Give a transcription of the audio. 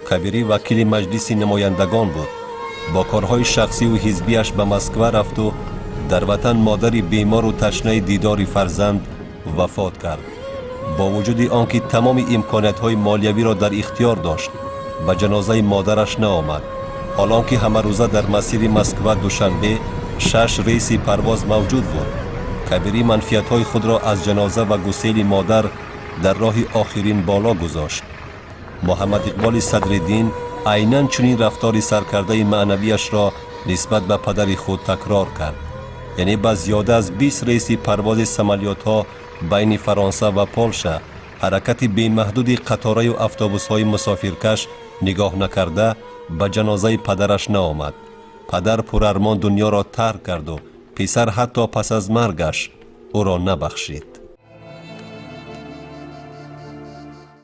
Кабирӣ вакили Маҷлиси намояндагон буд. Бо корҳои шахсиву ҳизбиаш ба Москва рафту дар ватан модари бемору ташнаи дидори фарзанд вафот кард. Бо вуҷуди он ки тамоми имкониятҳои молиявиро дар ихтиёр дошт, ба ҷанозаи модараш наомад, ҳолон ки ҳамарӯза дар масири Москва Душанбе шаш рейси парвоз мавҷуд буд. Кабирӣ манфиатҳои худро аз ҷаноза ва гусели модар дар роҳи охирин боло гузошт. Муҳаммад Иқболи Садриддин айнан чунин рафтори саркардаи маънавияшро нисбат ба падари худ такрор кард, яъне ба зиёда аз 20 рейси парвози самолётҳо байни Фаронса ва Полша, ҳаракати бемаҳдуди қатораю автобусҳои мусофиркаш нигоҳ накарда, ба ҷанозаи падараш наомад. Падар пурармон дунёро тарк карду писар ҳатто пас аз маргаш ӯро набахшид.